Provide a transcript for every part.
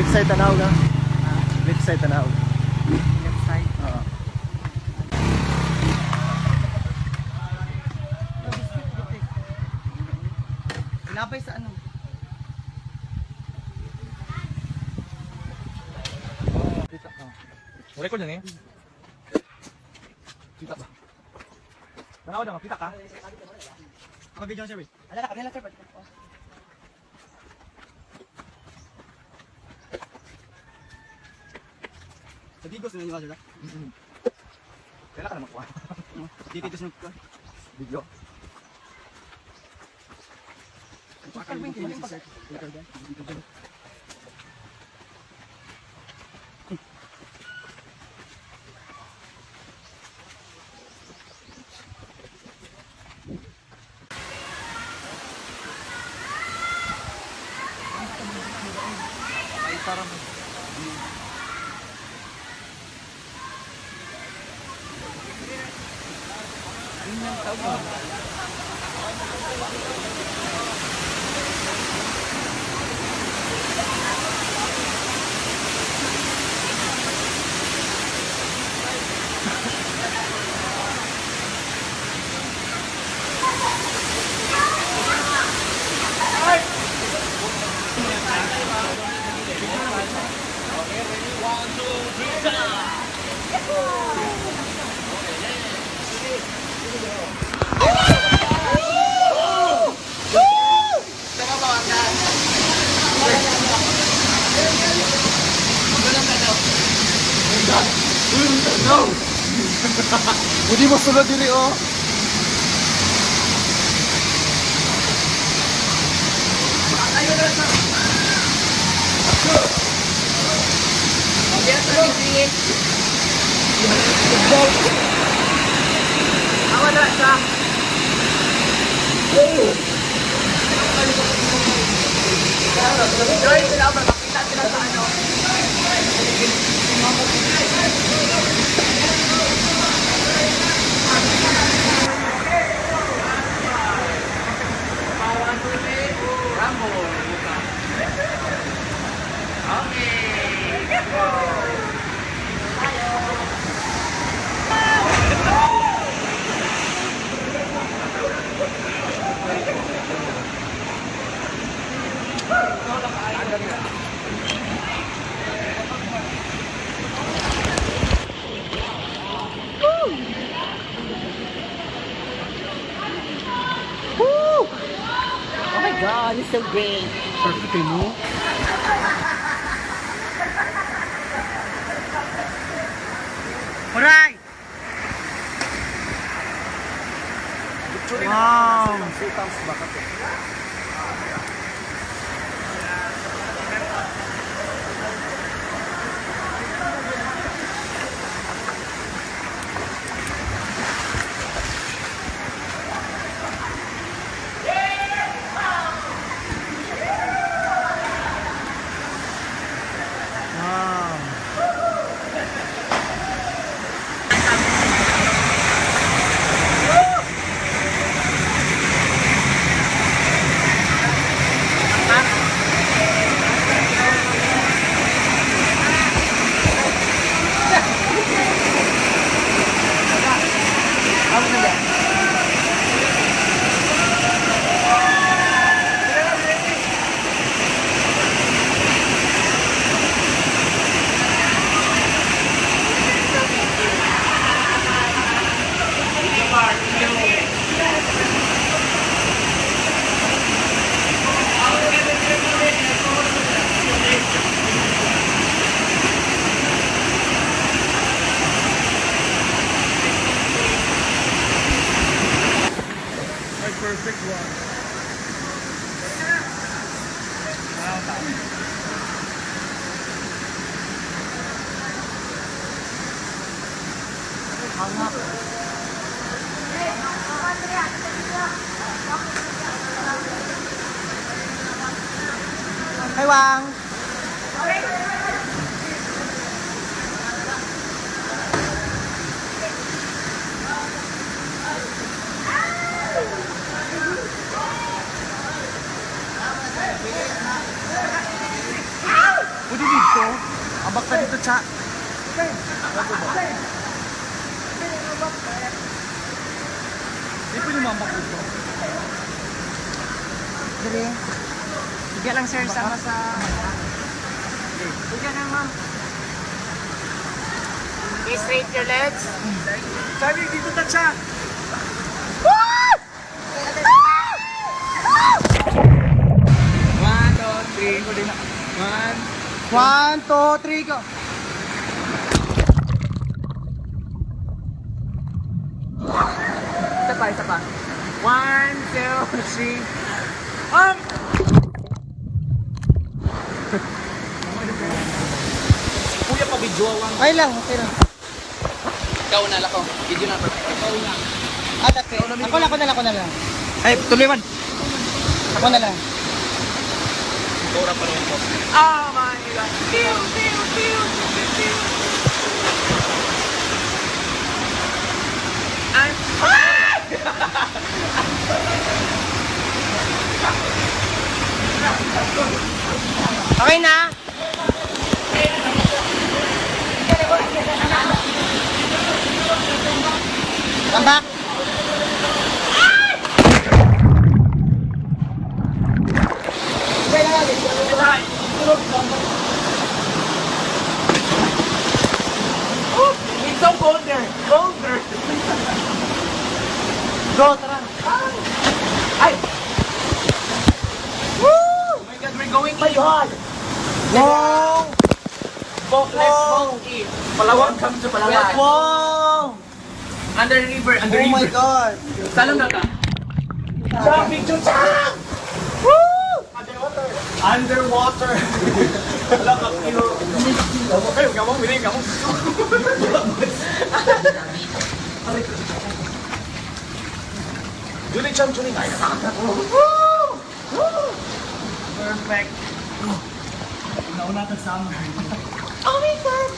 Left side tanaw ka. Left side tanaw. Left side. Oo. Ilabay sa ano? Kita ka. Record na eh. Kita ba? Tanaw na, kita ka? Ako video sir. Ala na, kanila sir. Sa Digos na yung sir. Kailan ka na makuha? Dito sa nagkuha. Video. Ay, parang Hindi mo sulod diri oh. Awa na siya. Joy sila ba makita sila sa ano? Oh my God, it's so great. Perfect kay mo. Huray! Wow! Sultans ba ka to? Wow! Ay, perfect one. Hi, Wang! Cha. Di pa lumambak dito. Dire. Sige lang sir, sama sa... Sige lang, ma'am. Okay, straight your legs. Charlie, dito ta siya! One, two, three. One. 1, 2, 3, go! Isa pa, isa pa. One, two, three. Kuya pa video ang. Okay lang, okay lang. Ikaw na lang ko. Video na perfect. Ikaw na. Ah, okay. Ako lang, ako na lang, ako na lang. Ay, tuloy man. Ako na lang. Ikaw pa naman ko. Oh my God. Pew, pew, pew, pew, pew. I'm... Okay na? Come back. It's so cold there. Colder. Go, tara. Ay! Oh my God, we're going My God! Wow! Let's go in. Palawan, come to Palawan. Wow! Under river, under Oh my river. God! Salon na ka. Underwater! Wala ka kilo. Ay, gamong, wala gamong. Julie Chan, Julie. Ay, Perfect. Nauna ka sa amin. Oh my God!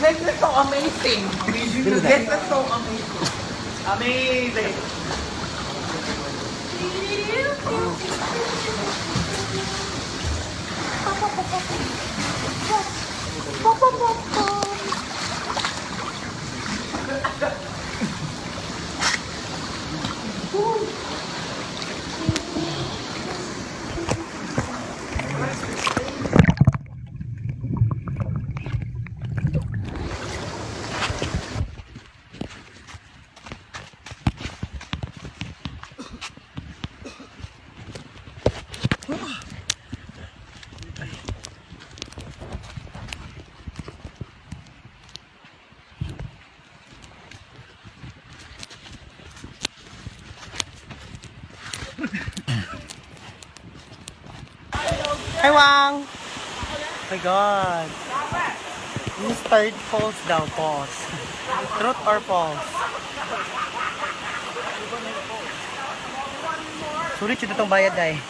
This is so amazing. This is so amazing. Amazing. Hi, Wang! Oh my God! This third false daw, false. Truth or false? Sulit yun itong bayad ay.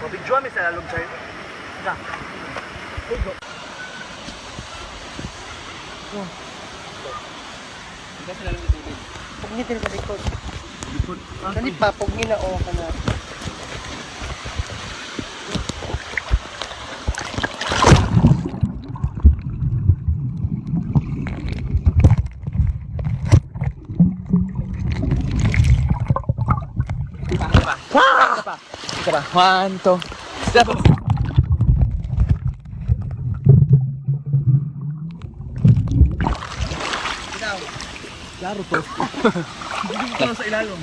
Mabidyo mi sa lalong, Charlie. Pugni din sa likod. Kani pa, pugni na oh, kana. Isa pa. One, two, step. Laro to. Dito sa ilalong.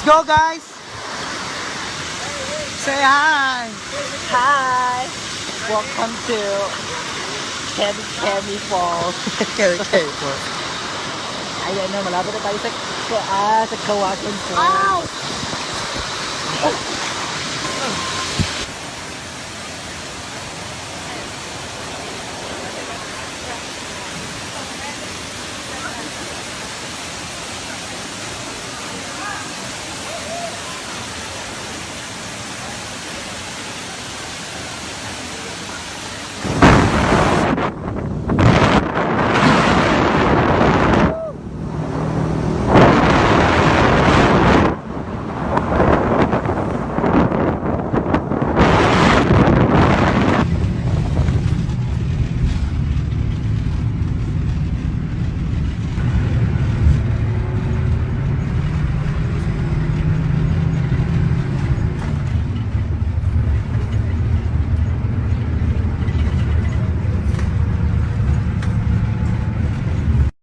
Let's go, guys! Say hi! Hi! Welcome to Kemi Kemi Falls. Okay, Falls. Ayan na, malapit na tayo sa Kawasan Falls.